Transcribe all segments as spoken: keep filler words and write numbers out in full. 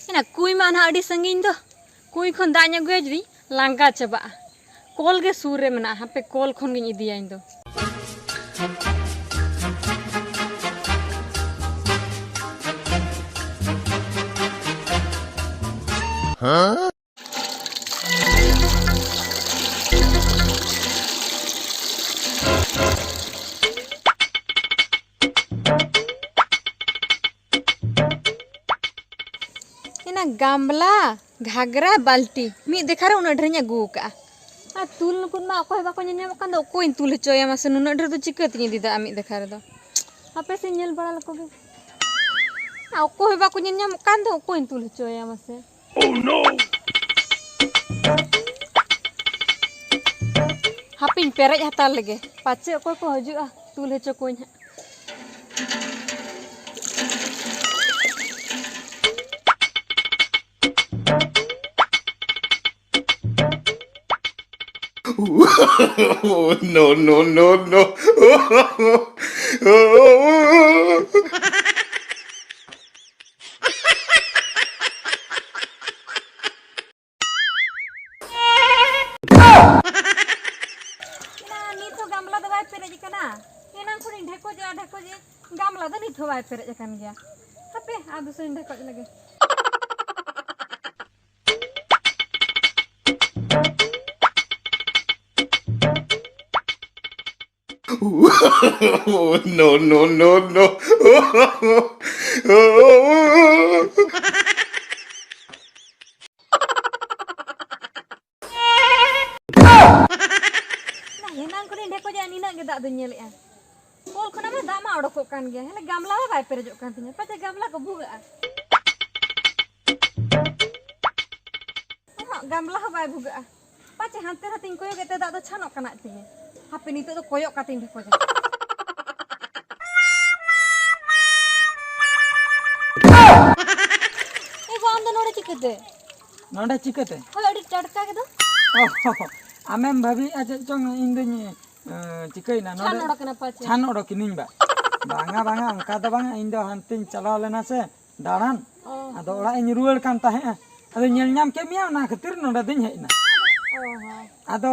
ᱮᱱᱟ ᱠᱩᱸᱭ ᱢᱟ ᱱᱟᱦᱟᱜ ᱟᱹᱰᱤ ᱥᱟᱺᱜᱤᱧ ᱫᱚ᱾ ᱠᱩᱸᱭ ᱠᱷᱚᱱ ᱫᱟᱜ ᱤᱧ ᱟᱹᱜᱩᱭᱟ ᱡᱩᱫᱤ ᱞᱟᱸᱜᱟ ᱪᱟᱵᱟᱜᱼᱟ᱾ ᱠᱚᱞ ᱜᱮ ᱥᱩᱨ ᱨᱮ ᱢᱮᱱᱟᱜᱼᱟ, ᱦᱟᱯᱮ ᱠᱚᱞ ᱠᱷᱚᱱ ᱜᱤᱧ ᱤᱫᱤᱭᱟ ᱤᱧ ᱫᱚ᱾ ᱮᱱᱟ ᱜᱟᱢᱞᱟ, ᱜᱷᱟᱜᱽᱨᱟ, ᱵᱟᱹᱞᱴᱤ ᱢᱤᱫ ᱫᱮᱠᱷᱟ ᱨᱮ ᱩᱱᱟᱹᱜ ᱰᱷᱮᱨᱤᱧ ᱟᱹᱜᱩ ᱟᱠᱟᱫᱼᱟ᱾ ᱟᱨ ᱛᱩᱞ ᱱᱩᱠᱩ ᱢᱟ ᱚᱠᱚᱭ ᱦᱚᱸ ᱵᱟᱠᱚ ᱧᱮᱞ ᱧᱟᱢᱚᱜ ᱠᱟᱱ ᱫᱚ, ᱚᱠᱚᱭᱤᱧ ᱛᱩᱞ ᱦᱚᱪᱚᱭᱟ ᱢᱟᱥᱮ? ᱱᱩᱱᱟᱹᱜ ᱰᱷᱮᱨ ᱫᱚ ᱪᱤᱠᱟᱹᱛᱤᱧ ᱤᱫᱤ ᱫᱟᱜᱼᱟ ᱢᱤᱫ ᱫᱮᱠᱷᱟ ᱨᱮᱫᱚ? ᱦᱟᱯᱮ ᱥᱮᱧ ᱧᱮᱞ ᱵᱟᱲᱟ ᱞᱮᱠᱚ ᱜᱮ᱾ ᱟᱨ ᱚᱠᱚᱭ ᱦᱚᱸ ᱵᱟᱠᱚ ᱧᱮᱞ ᱧᱟᱢᱚᱜ ᱠᱟᱱ ᱫᱚ, ᱚᱠᱚᱭᱤᱧ ᱛᱩᱞ ᱦᱚᱪᱚᱭᱟ ᱢᱟᱥᱮ? ᱦᱟᱯᱮᱧ ᱯᱮᱨᱮᱡ ᱦᱟᱛᱟᱲ ᱞᱮᱜᱮ, ᱯᱟᱪᱮ ᱚᱠᱚᱭ ᱠᱚ ᱦᱤᱡᱩᱜᱼᱟ, ᱛᱩᱞ ᱦᱚᱪᱚ ᱠᱚᱣᱟᱧ ᱦᱟᱸᱜ᱾ No, no, no, no. ᱮᱱᱟ, ᱱᱤᱛ ᱦᱚᱸ ᱜᱟᱢᱞᱟ ᱫᱚ ᱵᱟᱭ ᱯᱮᱨᱮᱡ ᱟᱠᱟᱱᱟ᱾ ᱮᱱᱟᱝ ᱠᱷᱚᱱᱤᱧ ᱰᱷᱮᱠᱚᱡᱮᱜᱼᱟ, ᱰᱷᱮᱠᱚᱡᱮᱜᱼᱟ, ᱜᱟᱢᱞᱟ ᱫᱚ ᱱᱤᱛ ᱦᱚᱸ ᱵᱟᱭ ᱯᱮᱨᱮᱡ ᱟᱠᱟᱱ ᱜᱮᱭᱟ᱾ ᱦᱟᱯᱮ, ᱟᱨ ᱫᱩᱥᱨᱟᱧ ᱰᱷᱮᱠᱚᱡ ᱞᱮᱜᱮ᱾ No, no, no, no. ᱮᱱᱟᱝ ᱠᱷᱚᱱᱤᱧ ᱰᱷᱮᱠᱚᱡᱮᱜᱼᱟ, ᱱᱤᱱᱟᱹᱜ ᱜᱮ ᱫᱟᱜ ᱫᱚᱧ ᱧᱮᱞᱮᱜᱼᱟ᱾ ᱠᱚᱞ ᱠᱷᱚᱱᱟᱜ ᱢᱟ ᱫᱟᱜ ᱢᱟ ᱚᱰᱚᱠᱚᱜ ᱠᱟᱱ ᱜᱮᱭᱟ, ᱦᱮᱸ, ᱜᱟᱢᱞᱟ ᱦᱚᱸ ᱵᱟᱭ ᱯᱮᱨᱮᱡᱚᱜ ᱠᱟᱱ ᱛᱤᱧᱟᱹ᱾ ᱯᱟᱪᱮ ᱜᱟᱢᱞᱟ ᱠᱚ ᱵᱷᱩᱜᱟᱹᱜᱼᱟ᱾ ᱚᱦᱚᱸᱜ, ᱜᱟᱢᱞᱟ ᱦᱚᱸ ᱵᱟᱭ ᱵᱷᱩᱜᱟᱹᱜᱼᱟ᱾ ᱯᱟᱪᱮ ᱦᱟᱱᱛᱮ ᱱᱟᱛᱮᱧ ᱠᱚᱭᱚᱜᱮᱫ ᱛᱮ ᱫᱟᱜ ᱫᱚ ᱪᱷᱟᱱᱚᱜ ᱠᱟᱱᱟ ᱟᱡ ᱛᱮᱜᱮ᱾ ᱦᱟᱯᱮ, ᱱᱤᱛᱚᱜ ᱫᱚ ᱠᱚᱭᱚᱜ ᱠᱟᱛᱮᱧ ᱰᱷᱮᱠᱚᱡᱟ᱾ ᱮ ᱜᱚ, ᱟᱢ ᱫᱚ ᱱᱚᱰᱮ ᱪᱤᱠᱟᱹᱛᱮ? ᱱᱚᱰᱮ ᱪᱤᱠᱟᱹᱛᱮ? ᱦᱳᱭ, ᱟᱹᱰᱤ ᱴᱟᱴᱠᱟ ᱜᱮᱫᱚ᱾ ᱚ, ᱟᱢᱮᱢ ᱵᱷᱟᱵᱤᱭᱮᱫᱼᱟ ᱪᱮᱫ ᱪᱚᱝ ᱤᱧ ᱫᱚᱧ, ᱮ, ᱪᱤᱠᱟᱹᱭᱮᱱᱟ ᱱᱚᱰᱮ? ᱪᱷᱟᱱ ᱚᱰᱚᱠ ᱮᱱᱟ ᱯᱟᱪᱮ᱾ ᱪᱷᱟᱱ ᱚᱰᱚᱠ ᱮᱱᱟᱹᱧ ᱵᱟ᱾ ᱵᱟᱝᱟ, ᱵᱟᱝᱟ, ᱚᱱᱠᱟ ᱫᱚ ᱵᱟᱝᱟ᱾ ᱤᱧ ᱫᱚ ᱦᱟᱱᱛᱮᱧ ᱪᱟᱞᱟᱣ ᱞᱮᱱᱟ ᱥᱮ ᱫᱟᱬᱟᱱ, ᱚ᱾ ᱟᱫᱚ ᱚᱲᱟᱜ ᱤᱧ ᱨᱩᱣᱟᱹᱲ ᱠᱟᱱ ᱛᱟᱦᱮᱸᱜᱼᱟ᱾ ᱟᱫᱚ ᱧᱮᱞ ᱧᱟᱢ ᱠᱮᱫ ᱢᱮᱭᱟ, ᱚᱱᱟ ᱠᱷᱟᱹᱛᱤᱨ ᱱᱚᱰᱮ ᱫᱚᱧ ᱦᱮᱡ ᱮᱱᱟ᱾ ᱚ ᱦᱚᱸ᱾ ᱟᱫᱚ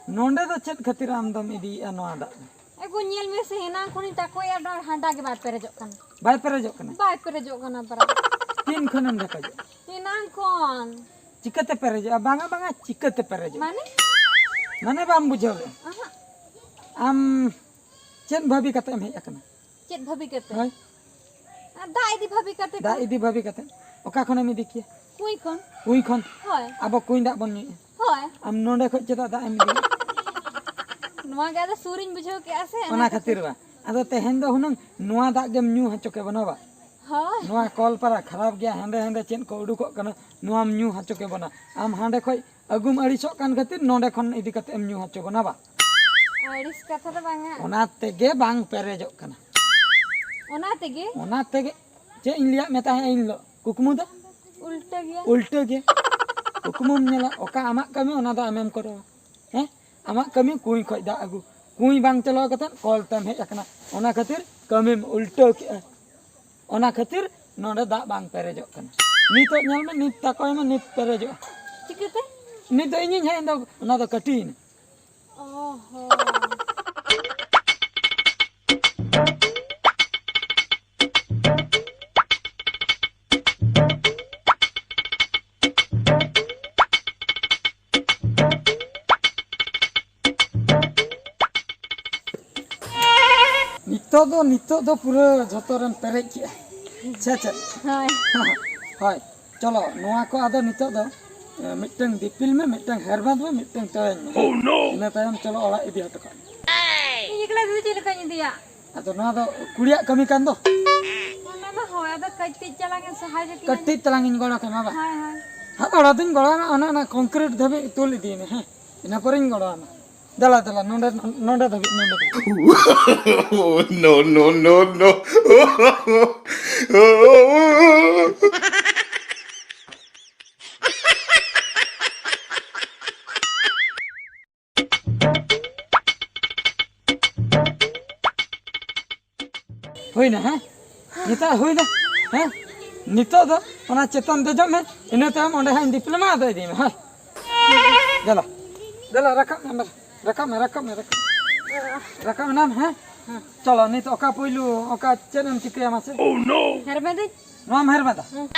ᱱᱚᱰᱮ ᱫᱚ ᱪᱮᱫ ᱠᱷᱟᱹᱛᱤᱨ ᱟᱢ ᱫᱚᱢ ᱤᱫᱤᱭᱮᱫᱼᱟ ᱱᱚᱣᱟ ᱫᱟᱜ ᱫᱚ? ᱮ ᱜᱳ, ᱧᱮᱞ ᱢᱮᱥᱮ, ᱮᱱᱟᱝ ᱠᱷᱚᱱᱤᱧ ᱛᱟᱠᱚᱭᱮᱫᱼᱟ, ᱱᱚᱣᱟ ᱦᱟᱸᱰᱟ ᱜᱮ ᱵᱟᱭ ᱯᱮᱨᱮᱡᱚᱜ ᱠᱟᱱᱟ᱾ ᱵᱟᱭ ᱯᱮᱨᱮᱡᱚᱜ ᱠᱟᱱᱟ? ᱵᱟᱭ ᱯᱮᱨᱮᱡᱚᱜ ᱠᱟᱱᱟ ᱯᱟᱨᱟ᱾ ᱛᱤᱱ ᱠᱷᱚᱱᱮᱢ ᱰᱷᱮᱠᱚᱡᱚᱜᱼᱟ? ᱮᱱᱟᱝ ᱠᱷᱚᱱ᱾ ᱪᱤᱠᱟᱹᱛᱮ ᱯᱮᱨᱮᱡᱚᱜᱼᱟ? ᱵᱟᱝᱟ, ᱵᱟᱝᱟ, ᱪᱤᱠᱟᱹᱛᱮ ᱯᱮᱨᱮᱡᱚᱜᱼᱟ? ᱢᱟᱱᱮ? ᱢᱟᱱᱮ ᱵᱟᱢ ᱵᱩᱡᱷᱟᱹᱣ ᱞᱮᱫᱼᱟ? ᱟᱦᱟᱸ᱾ ᱟᱢ ᱪᱮᱫ ᱵᱷᱟᱹᱵᱤ ᱠᱟᱛᱮ ᱮᱢ ᱦᱮᱡ ᱟᱠᱟᱱᱟ? ᱪᱮᱫ ᱵᱷᱟᱹᱵᱤ ᱠᱟᱛᱮ? ᱦᱳᱭ᱾ ᱟᱨ ᱫᱟᱜ ᱤᱫᱤ ᱵᱷᱟᱹᱵᱤ ᱠᱟᱛᱮ ᱫᱟᱜ ᱠᱚ᱾ ᱤᱫᱤ ᱵᱷᱟᱹᱵᱤ ᱠᱟᱛᱮ᱾ ᱚᱠᱟ ᱠᱷᱚᱱᱮᱢ ᱤᱫᱤ ᱠᱮᱭᱟ? ᱠᱩᱸᱭ ᱠᱷᱚᱱ᱾ ᱠᱩᱸᱭ ᱠᱷᱚᱱ? ᱦᱳᱭ᱾ ᱟᱵᱚ ᱠᱩᱸᱭ ᱫᱟᱜ ᱵᱚᱱ ᱧᱩᱭᱟ᱾ ᱦᱳᱭ᱾ ᱟᱢ ᱱᱚᱰᱮ ᱠᱷᱚᱡ ᱪᱮᱫᱟᱜ ᱫᱟᱜ ᱮᱢ ᱤᱫᱤᱭᱟ? ᱱᱚᱣᱟ ᱜᱮ ᱟᱫᱚ ᱥᱩᱨᱤᱧ ᱵᱩᱡᱷᱟᱹᱣ ᱠᱮᱜᱼᱟ ᱥᱮ, ᱚᱱᱟ ᱚᱱᱟ ᱠᱷᱟᱹᱛᱤᱨ ᱠᱷᱟᱹᱛᱤᱨ᱾ ᱵᱟ᱾ ᱟᱫᱚ ᱛᱮᱦᱮᱧ ᱫᱚ ᱦᱩᱱᱟᱹᱝ ᱱᱚᱣᱟ ᱫᱟᱜ ᱜᱮᱢ ᱧᱩ ᱦᱚᱪᱚ ᱠᱮ ᱵᱚᱱᱟ ᱵᱟ᱾ ᱦᱳᱭ᱾ ᱱᱚᱣᱟ ᱠᱚᱞ ᱯᱟᱨᱟ ᱠᱷᱟᱨᱟᱯ ᱜᱮᱭᱟ, ᱦᱮᱸᱫᱮ ᱦᱮᱸᱫᱮ ᱪᱮᱫ ᱠᱚ ᱩᱰᱩᱠᱚᱜ ᱠᱟᱱᱟ, ᱱᱚᱣᱟᱢ ᱧᱩ ᱦᱚᱪᱚ ᱠᱮ ᱵᱚᱱᱟ᱾ ᱟᱢ ᱦᱟᱸᱰᱮ ᱠᱷᱚᱡ ᱟᱹᱜᱩᱢ ᱟᱹᱲᱤᱥᱚᱜ ᱠᱟᱱ ᱠᱷᱟᱹᱛᱤᱨ ᱱᱚᱰᱮ ᱠᱷᱚᱱ ᱤᱫᱤ ᱠᱟᱛᱮ ᱮᱢ ᱧᱩ ᱦᱚᱪᱚ ᱵᱚᱱᱟ ᱵᱟ᱾ ᱟᱹᱲᱤᱥ ᱠᱟᱛᱷᱟ ᱫᱚ ᱵᱟᱝᱟ᱾ ᱚᱱᱟ ᱛᱮᱜᱮ ᱵᱟᱝ ᱯᱮᱨᱮᱡᱚᱜ ᱠᱟᱱᱟ᱾ ᱚᱱᱟ ᱛᱮᱜᱮ? ᱚᱱᱟ ᱛᱮᱜᱮ᱾ ᱪᱮᱫ ᱤᱧ ᱞᱟᱹᱭᱟᱫ ᱢᱮ ᱛᱟᱦᱮᱸᱫ ᱤᱧ ᱦᱤᱞᱳᱜ? ᱠᱩᱠᱢᱩ ᱫᱚ? ᱩᱞᱴᱟᱹ ᱜᱮᱭᱟ᱾ ᱩᱞᱴᱟᱹ ᱜᱮ᱾ ᱠᱩᱠᱢᱩᱢ ᱧᱮᱞᱟ, ᱚᱠᱟ ᱟᱢᱟᱜ ᱠᱟᱹᱢᱤ ᱚᱱᱟ ᱫᱚ ᱟᱢᱮᱢ ᱠᱚᱨᱟᱣᱟ᱾ ᱦᱮᱸ? ᱟᱢᱟᱜ ᱠᱟᱹᱢᱤ ᱠᱩᱸᱭ ᱠᱷᱚᱡ ᱫᱟᱜ ᱟᱹᱜᱩ᱾ ᱠᱩᱸᱭ ᱵᱟᱝ ᱪᱟᱞᱟᱣ ᱠᱟᱛᱮᱫ ᱠᱚᱞ ᱛᱮᱢ ᱦᱮᱡ ᱟᱠᱟᱱᱟ᱾ ᱚᱱᱟ ᱠᱷᱟᱹᱛᱤᱨ ᱠᱟᱹᱢᱤᱢ ᱩᱞᱴᱟᱹᱣ ᱠᱮᱜᱼᱟ᱾ ᱚᱱᱟ ᱠᱷᱟᱹᱛᱤᱨ ᱱᱚᱰᱮ ᱫᱟᱜ ᱵᱟᱝ ᱯᱮᱨᱮᱡᱚᱜ ᱠᱟᱱᱟ᱾ ᱱᱤᱛᱚᱜ ᱧᱮᱞ ᱢᱮ, ᱱᱤᱛ ᱛᱟᱠᱚᱭ ᱢᱮ, ᱱᱤᱛ ᱯᱮᱨᱮᱡᱚᱜᱼᱟ᱾ ᱪᱤᱠᱟᱹᱛᱮ? ᱱᱤᱛ ᱫᱚ ᱤᱧᱤᱧ ᱦᱮᱡ ᱮᱱ ᱫᱚ, ᱚᱱᱟ ᱫᱚ ᱠᱟᱹᱴᱤᱭᱮᱱᱟ᱾ ᱚ ᱦᱚᱸ᱾ ᱱᱤᱛᱚᱜ ᱫᱚ, ᱱᱤᱛᱚᱜ ᱫᱚ ᱯᱩᱨᱟᱹ ᱡᱷᱚᱛᱚ ᱨᱮᱢ ᱯᱮᱨᱮᱡ ᱠᱮᱜᱼᱟ᱾ ᱥᱮ ᱪᱮᱫ? ᱦᱳᱭ᱾ ᱦᱳᱭ᱾ ᱪᱚᱞᱚ, ᱱᱚᱣᱟ ᱠᱚ ᱟᱫᱚ ᱱᱤᱛᱚᱜ ᱫᱚ, ᱮ, ᱢᱤᱫᱴᱟᱝ ᱫᱤᱯᱤᱞ ᱢᱮ, ᱢᱤᱫᱴᱟᱝ ᱦᱮᱨᱢᱮᱫ ᱢᱮ, ᱢᱤᱫᱴᱟᱝ ᱛᱮᱣᱮᱧ ᱢᱮ᱾ Oh, no! ᱤᱱᱟᱹ ᱛᱟᱭᱚᱢ ᱪᱚᱞᱚ ᱚᱲᱟᱜ ᱤᱫᱤ ᱦᱚᱴᱚ ᱠᱟᱜ ᱢᱮ᱾ ᱤᱧ ᱮᱠᱞᱟ ᱛᱮᱫᱚ ᱪᱮᱫ ᱞᱮᱠᱟᱧ ᱤᱫᱤᱭᱟ? ᱟᱫᱚ ᱱᱚᱣᱟ ᱫᱚ ᱠᱩᱲᱤᱭᱟᱜ ᱠᱟᱹᱢᱤ ᱠᱟᱱ ᱫᱚ᱾ ᱚᱱᱟ ᱢᱟ ᱦᱳᱭ, ᱟᱫᱚ ᱠᱟᱹᱴᱤᱡ ᱪᱟᱞᱟᱝ ᱮ ᱥᱟᱦᱟᱡᱽ ᱠᱤᱧᱟ᱾ ᱠᱟᱹᱴᱤᱡ ᱛᱟᱞᱟᱝ ᱤᱧ ᱜᱚᱲᱚ ᱠᱮᱢᱟ ᱵᱟᱝ? ᱦᱳᱭ, ᱦᱳᱭ᱾ ᱦᱮᱸ, ᱜᱚᱲᱚ ᱫᱚᱧ ᱜᱚᱲᱚ ᱟᱢᱟ, ᱚᱱᱟ, ᱚᱱᱟ concrete ᱫᱷᱟᱹᱵᱤᱡ ᱛᱩᱞ ᱤᱫᱤᱭ ᱢᱮ, ᱦᱮᱸ? ᱤᱱᱟᱹ ᱯᱚᱨᱮᱧ ᱜᱚᱲᱚ ᱟᱢᱟ᱾ ᱫᱮᱞᱟ, ᱫᱮᱞᱟ, ᱱᱚᱰᱮ, ᱱᱚᱰᱮ ᱫᱷᱟᱹᱵᱤᱡ, ᱱᱚᱰᱮ ᱫᱷᱟᱹᱵᱤᱡ᱾ No, no, no, no. ᱦᱩᱭᱱᱟ, ᱦᱮᱸ? ᱱᱤᱛᱚᱜ ᱦᱩᱭᱱᱟ, ᱦᱮᱸ? ᱱᱤᱛᱚᱜ ᱫᱚ ᱚᱱᱟ ᱪᱮᱛᱟᱱ ᱫᱮᱡᱚᱜ ᱢᱮ, ᱤᱱᱟᱹ ᱛᱟᱭᱚᱢ ᱚᱸᱰᱮ ᱦᱟᱸᱜ ᱤᱧ ᱫᱤᱯᱤᱞ ᱟᱢᱟ, ᱟᱫᱚ ᱤᱫᱤᱭ ᱢᱮ, ᱦᱳᱭ᱾ ᱫᱮᱞᱟ, ᱫᱮᱞᱟ, ᱨᱟᱠᱟᱵ ᱢᱮ, ᱨᱟᱠᱟᱵ ᱢᱮ, ᱨᱟᱠᱟᱵ ᱢᱮ, ᱨᱟᱠᱟᱵ ᱢᱮ᱾ ᱨᱟᱠᱟᱵ ᱮᱱᱟᱢ, ᱦᱮᱸ? ᱪᱚᱞᱚ, ᱱᱤᱛᱚᱜ ᱚᱠᱟ ᱯᱩᱭᱞᱩ, ᱚᱠᱟ ᱪᱮᱫ ᱮᱢ ᱪᱤᱠᱟᱹᱭᱟ ᱢᱟᱥᱮ? ᱦᱮᱨᱢᱮᱫᱟᱹᱧ᱾ ᱱᱚᱣᱟᱢ ᱦᱮᱨᱢᱮᱫᱟ? ᱦᱮᱸ᱾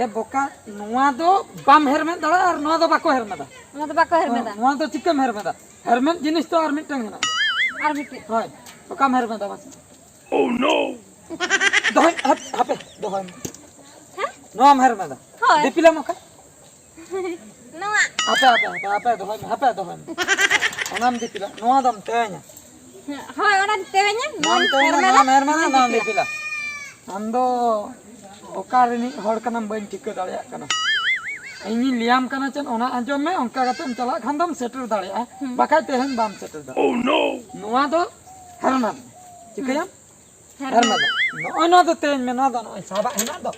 ᱮ ᱵᱚᱠᱟ, ᱱᱚᱣᱟ ᱫᱚ ᱵᱟᱢ ᱦᱮᱨᱢᱮᱫ ᱫᱟᱲᱮᱭᱟᱜᱼᱟ ᱟᱨ ᱱᱚᱣᱟ ᱫᱚ ᱵᱟᱠᱚ ᱦᱮᱨᱢᱮᱫᱟ᱾ ᱚᱱᱟ ᱫᱚ ᱵᱟᱠᱚ ᱦᱮᱨᱢᱮᱫᱟ᱾ ᱦᱮᱸ, ᱱᱚᱣᱟ ᱫᱚ ᱪᱤᱠᱟᱹᱢ ᱦᱮᱨᱢᱮᱫᱟ? ᱦᱮᱨᱢᱮᱫ ᱡᱤᱱᱤᱥ ᱫᱚ ᱟᱨ ᱢᱤᱫᱴᱟᱝ ᱦᱮᱱᱟᱜᱼᱟ᱾ ᱟᱨ ᱢᱤᱫᱴᱤᱡ᱾ ᱦᱳᱭ, ᱚᱠᱟᱢ ᱦᱮᱨᱢᱮᱫᱟ ᱢᱟᱥᱮ? ᱫᱚᱦᱚᱭ, ᱦᱟᱯ-, ᱦᱟᱯᱮ, ᱫᱚᱦᱚᱭ ᱢᱮ᱾ ᱦᱮᱸ? ᱱᱚᱣᱟᱢ ᱦᱮᱨᱢᱮᱫᱟ? ᱦᱳᱭ᱾ ᱫᱤᱯᱤᱞᱟᱢ ᱚᱠᱟ? ᱱᱚᱣᱟ᱾ ᱦᱟᱯᱮ, ᱦᱟᱯᱮ, ᱦᱟᱯᱮ, ᱦᱟᱯᱮ, ᱫᱚᱦᱚᱭ ᱢᱮ, ᱦᱟᱯᱮ, ᱫᱚᱦᱚᱭ ᱢᱮ᱾ ᱚᱱᱟᱢ ᱫᱤᱯᱤᱞᱟ, ᱱᱚᱣᱟ ᱫᱚᱢ ᱛᱮᱣᱮᱧᱟ᱾ ᱦᱳᱭ, ᱚᱱᱟᱧ ᱛᱮᱣᱮᱧᱟ, ᱱᱚᱣᱟᱢ ᱱᱚᱣᱟᱧ ᱛᱮᱣᱮᱧᱟ, ᱦᱮᱨᱢᱮᱫᱟ, ᱱᱚᱣᱟᱢ ᱦᱮᱨᱢᱮᱫᱟ, ᱱᱚᱣᱟᱧ ᱱᱚᱣᱟᱢ ᱫᱤᱯᱤᱞᱟ᱾ ᱫᱤᱯᱤᱞᱟ᱾ ᱟᱢ ᱫᱚ ᱚᱠᱟ ᱨᱤᱱᱤᱡ ᱦᱚᱲ ᱠᱟᱱᱟᱢ ᱵᱟᱹᱧ ᱴᱷᱤᱠᱟᱹ ᱫᱟᱲᱮᱭᱟᱜ ᱠᱟᱱᱟ᱾ ᱤᱧᱤᱧ ᱞᱟᱹᱭᱟᱢ ᱠᱟᱱᱟ ᱪᱮᱫ, ᱚᱱᱟ ᱟᱸᱡᱚᱢ ᱢᱮ, ᱚᱱᱠᱟ ᱠᱟᱛᱮᱢ ᱪᱟᱞᱟᱜ ᱠᱷᱟᱱ ᱫᱚᱢ ᱥᱮᱴᱮᱨ ᱫᱟᱲᱮᱭᱟᱜᱼᱟ, ᱦᱩᱸ᱾ ᱵᱟᱠᱷᱟᱡ ᱛᱮᱦᱮᱧ ᱵᱟᱢ ᱥᱮᱴᱮᱨ ᱫᱟᱲᱮᱭᱟᱜᱼᱟ᱾ ᱱᱚᱣᱟ ᱫᱚ ᱦᱮᱨᱢᱮᱫ᱾ ᱪᱤᱠᱟᱹᱭᱟᱢ? ᱦᱮᱨᱢᱮᱫ᱾ ᱦᱮᱨᱢᱮᱫ᱾ ᱱᱚᱜᱼᱚᱭ ᱱᱚᱣᱟ ᱫᱚ ᱛᱮᱧ ᱢᱮ, ᱱᱚᱣᱟ ᱫᱚ ᱱᱚᱜᱼᱚᱭ ᱥᱟᱵᱟᱜ ᱦᱮᱱᱟᱜ ᱫᱚ᱾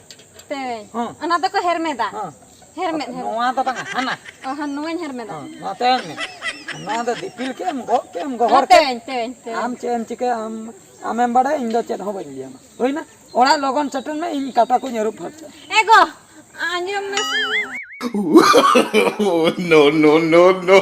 ᱛᱮᱧ᱾ ᱦᱮᱸ᱾ ᱚᱱᱟ ᱫᱚᱠᱚ ᱦᱮᱨᱢᱮᱫᱟ᱾ ᱦᱮᱸ᱾ ᱦᱮᱨᱢᱮᱫ, ᱦᱮᱨᱢᱮᱫ᱾ ᱱᱚᱣᱟ ᱫᱚ ᱵᱟᱝᱟ, ᱦᱟᱱᱟ᱾ ᱚ, ᱦᱚᱸ, ᱱᱚᱣᱟᱧ ᱦᱮᱨᱢᱮᱫᱟ᱾ ᱦᱮᱸ, ᱱᱚᱣᱟ ᱛᱮᱧ ᱢᱮ᱾ ᱱᱚᱣᱟ ᱫᱚ ᱫᱤᱯᱤᱞ ᱠᱮᱫ ᱮᱢ, ᱜᱚᱜ ᱠᱮᱫ ᱮᱢ, ᱜᱚᱦᱚᱲ ᱚᱱᱟ ᱠᱮᱫ᱾ ᱛᱮᱧ, ᱛᱮᱧ, ᱛᱮᱧ᱾ ᱟᱢ ᱪᱮᱫ ᱮᱢ ᱪᱤᱠᱟᱹᱭᱟ? ᱟᱢ, ᱟᱢᱮᱢ ᱵᱟᱲᱟᱭᱟ, ᱤᱧ ᱫᱚ ᱪᱮᱫ ᱦᱚᱸ ᱵᱟᱹᱧ ᱞᱟᱹᱭᱟᱢᱟ᱾ ᱦᱩᱭᱱᱟ? ᱚᱲᱟᱜ ᱞᱚᱜᱚᱱ ᱥᱮᱴᱮᱨ ᱢᱮ, ᱤᱧ ᱠᱟᱴᱟ ᱠᱚᱧ ᱟᱹᱨᱩᱵ ᱯᱷᱟᱨᱪᱟ᱾ ᱮ ᱜᱚ, ᱟᱸᱡᱚᱢ ᱢᱮᱥᱮ᱾ No, no, no, no.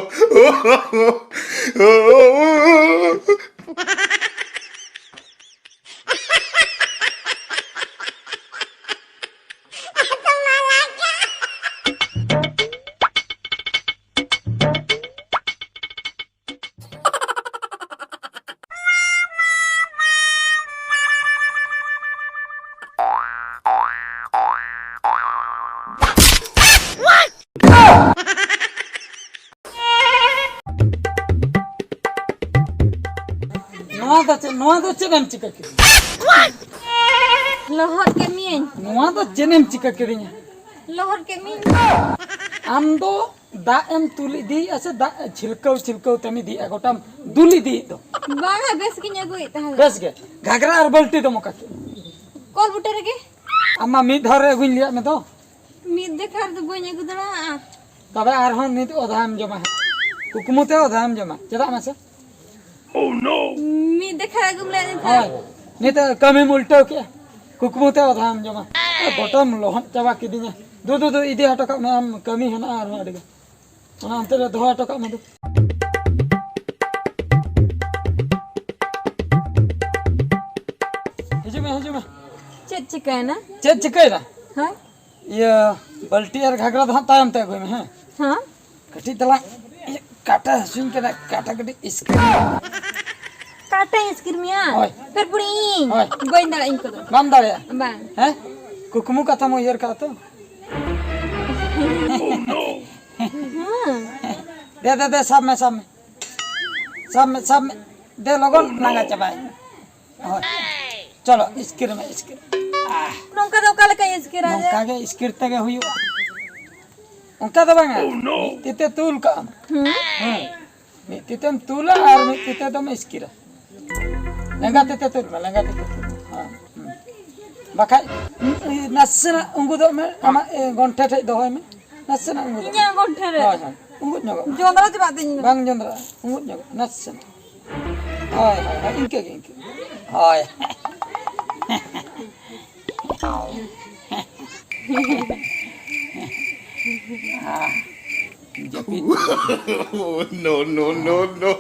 ᱱᱚᱣᱟ ᱫᱚ ᱪᱮᱫ, ᱱᱚᱣᱟ ᱫᱚ ᱪᱮᱫ ᱮᱢ ᱪᱤᱠᱟᱹ ᱠᱮᱫᱟ? ᱞᱚᱦᱚᱫ ᱠᱮᱫ ᱢᱤᱭᱟᱹᱧ᱾ ᱱᱚᱣᱟ ᱫᱚ ᱪᱮᱫ ᱮᱢ ᱪᱤᱠᱟᱹ ᱠᱮᱫᱤᱧᱟ? ᱞᱚᱦᱚᱫ ᱠᱮᱫ ᱢᱤᱭᱟᱹᱧ᱾ ᱟᱢ ᱫᱚ ᱫᱟᱜ ᱮᱢ ᱛᱩᱞ ᱤᱫᱤᱭᱮᱫᱼᱟ ᱥᱮ ᱫᱟᱜ ᱪᱷᱤᱞᱠᱟᱹᱣ ᱪᱷᱤᱞᱠᱟᱹᱣ ᱛᱮᱢ ᱤᱫᱤᱭᱮᱫᱼᱟ? ᱜᱚᱴᱟᱢ ᱫᱩᱞ ᱤᱫᱤᱭᱮᱫ ᱫᱚ᱾ ᱵᱟᱝᱟ, ᱵᱮᱥ ᱜᱤᱧ ᱟᱹᱜᱩᱭᱮᱫ ᱛᱟᱦᱮᱸᱫ᱾ ᱵᱮᱥ ᱜᱮ᱾ ᱜᱷᱟᱜᱽᱨᱟ ᱟᱨ ᱵᱟᱹᱞᱴᱤ ᱫᱚ ᱢᱚᱠᱟ ᱠᱮᱫ? ᱠᱚᱞ ᱵᱩᱴᱟᱹ ᱨᱮᱜᱮ᱾ ᱟᱢ ᱢᱟ ᱢᱤᱫ ᱫᱷᱟᱣ ᱨᱮ ᱟᱹᱜᱩᱧ ᱞᱟᱹᱭᱟᱫ ᱢᱮ ᱫᱚ᱾ ᱢᱤᱫ ᱫᱮᱠᱷᱟ ᱨᱮᱫᱚ ᱵᱟᱹᱧ ᱟᱹᱜᱩ ᱫᱟᱲᱮᱭᱟᱜᱼᱟ᱾ ᱛᱚᱵᱮ ᱟᱨᱦᱚᱸ ᱱᱤᱛ ᱚᱫᱷᱟᱭᱮᱢ ᱡᱚᱢᱟ ᱦᱟᱸᱜ᱾ ᱠᱩᱠᱢᱩ ᱛᱮ ᱚᱫᱷᱟᱭᱮᱢ ᱡᱚᱢᱟ᱾ ᱪᱮᱫᱟᱜ ᱢᱟᱥᱮ? ᱢᱤᱫ ᱫᱮᱠᱷᱟ ᱟᱹᱜᱩᱢ ᱞᱟᱹᱭ ᱞᱮᱱᱠᱷᱟᱱ᱾ ᱦᱳᱭ, ᱱᱤᱛᱚᱜ ᱠᱟᱹᱢᱤᱢ ᱩᱞᱴᱟᱹᱣ ᱠᱮᱜᱼᱟ᱾ ᱠᱩᱠᱢᱩ ᱛᱮ ᱚᱫᱷᱟᱢ ᱡᱚᱢᱟ᱾ ᱮ, ᱜᱚᱴᱟᱢ ᱞᱚᱦᱚᱫ ᱪᱟᱵᱟ ᱠᱤᱫᱤᱧᱟ᱾ ᱫᱩ, ᱫᱩ, ᱫᱩ, ᱤᱫᱤ ᱦᱚᱴᱚ ᱠᱟᱜ ᱢᱮ, ᱟᱢ ᱠᱟᱹᱢᱤ ᱦᱮᱱᱟᱜᱼᱟ ᱟᱨᱦᱚᱸ ᱟᱹᱰᱤ ᱜᱟᱱ᱾ ᱚᱱᱟ ᱚᱱᱛᱮ ᱨᱮ ᱫᱚᱦᱚ ᱦᱚᱴᱚ ᱠᱟᱜ ᱢᱮ ᱫᱩ᱾ ᱦᱤᱡᱩᱜ ᱢᱮ, ᱦᱤᱡᱩᱜ ᱢᱮ᱾ ᱪᱮᱫ ᱪᱤᱠᱟᱹᱭᱮᱱᱟ? ᱪᱮᱫ ᱪᱤᱠᱟᱹᱭᱮᱱᱟ? ᱦᱳᱭ᱾ ᱤᱭᱟᱹ, ᱵᱟᱹᱞᱴᱤ ᱟᱨ ᱜᱷᱟᱜᱽᱨᱟ ᱫᱚ ᱦᱟᱸᱜ ᱛᱟᱭᱚᱢ ᱛᱮ ᱟᱹᱜᱩᱭ ᱢᱮ, ᱦᱮᱸ? ᱦᱮᱸ? ᱠᱟᱹᱴᱤᱡ ᱛᱟᱞᱟᱝ ᱠᱟᱴᱟ ᱦᱟᱹᱥᱩᱧ ᱠᱟᱱᱟ, ᱠᱟᱴᱟ ᱠᱟᱹᱴᱤᱡ ᱤᱥᱠᱤᱨ᱾ ᱠᱟᱴᱟᱧ ᱤᱥᱠᱤᱨ ᱢᱮᱭᱟ? ᱦᱳᱭ᱾ ᱯᱷᱮᱨ ᱯᱩᱲᱤ ᱤᱧ᱾ ᱦᱳᱭ᱾ ᱵᱟᱹᱧ ᱫᱟᱲᱮᱭᱟᱜᱼᱟ ᱤᱧ ᱠᱚᱫᱚ᱾ ᱵᱟᱢ ᱫᱟᱲᱮᱭᱟᱜᱼᱟ? ᱵᱟᱝ᱾ ᱦᱮᱸ? ᱠᱩᱠᱢᱩ ᱠᱟᱛᱷᱟᱢ ᱩᱭᱦᱟᱹᱨ ᱠᱟᱜᱼᱟ ᱛᱚ? ᱦᱮᱸ᱾ ᱫᱮ, ᱫᱮ, ᱫᱮ, ᱥᱟᱵ ᱢᱮ, ᱥᱟᱵ ᱢᱮ᱾ ᱥᱟᱵ ᱢᱮ, ᱥᱟᱵ ᱢᱮ᱾ ᱫᱮ, ᱞᱚᱜᱚᱱ ᱞᱟᱸᱜᱟ ᱪᱟᱵᱟᱭ᱾ ᱦᱳᱭ᱾ ᱪᱚᱞᱚ, ᱤᱥᱠᱤᱨ ᱢᱮ, ᱤᱥᱠᱤᱨ᱾ ᱟᱦ, ᱱᱚᱝᱠᱟ ᱫᱚ ᱚᱠᱟ ᱞᱮᱠᱟᱧ ᱤᱥᱠᱤᱨᱟ ᱡᱮ? ᱱᱚᱝᱠᱟ ᱜᱮ ᱤᱥᱠᱤᱨ ᱛᱮᱜᱮ ᱦᱩᱭᱩᱜᱼᱟ᱾ ᱚᱱᱠᱟ ᱫᱚ ᱵᱟᱝᱟ᱾ ᱢᱤᱫ ᱛᱤ ᱛᱮ ᱛᱩᱞ ᱠᱟᱜ ᱟᱢ᱾ ᱦᱩᱸ᱾ ᱦᱮᱸ᱾ ᱢᱤᱫ ᱛᱤ ᱛᱮᱢ ᱛᱩᱞᱟ ᱟᱨ ᱢᱤᱫ ᱛᱤ ᱛᱮ ᱫᱚᱢ ᱤᱥᱠᱤᱨᱟ᱾ ᱞᱮᱸᱜᱟ ᱛᱤ ᱛᱮ ᱛᱩᱞ ᱢᱮ, ᱞᱮᱸᱜᱟ ᱛᱤ ᱛᱮ ᱛᱩᱞ ᱢᱮ᱾ ᱦᱮᱸ, ᱦᱮᱸ᱾ ᱵᱟᱠᱷᱟᱡ, ᱩᱸ, ᱩᱸ, ᱱᱟᱥᱮᱱᱟᱜ ᱩᱸᱜᱩᱫᱚᱜ ᱢᱮ, ᱟᱢᱟᱜ, ᱮ, ᱜᱚᱱᱴᱷᱮ ᱴᱷᱮᱡ ᱫᱚᱦᱚᱭ ᱢᱮ᱾ ᱱᱟᱥᱮᱱᱟᱜ ᱩᱸᱜᱩᱫᱚᱜ ᱢᱮ᱾ ᱤᱧᱟᱹᱜ ᱜᱚᱱᱴᱷᱮ ᱨᱮ᱾ ᱦᱳᱭ, ᱦᱳᱭ᱾ ᱩᱸᱜᱩᱫ ᱧᱚᱜᱚᱜ ᱢᱮ᱾ ᱡᱚᱸᱫᱽᱨᱟ ᱪᱟᱵᱟᱜ ᱛᱤᱧ ᱫᱚ᱾ ᱵᱟᱝ ᱡᱚᱸᱫᱽᱨᱟᱜᱼᱟ, ᱩᱸᱜᱩᱫ ᱧᱚᱜᱚᱜ ᱢᱮ, ᱱᱟᱥᱮᱱᱟᱜ᱾ ᱦᱳᱭ, ᱦᱳᱭ, ᱦᱳᱭ, ᱤᱱᱠᱟᱹ ᱜᱮ, ᱤᱱᱠᱟᱹ ᱜᱮ᱾ ᱦᱳᱭ᱾ ᱡᱟᱹᱯᱤᱫ᱾ No, no, no, no.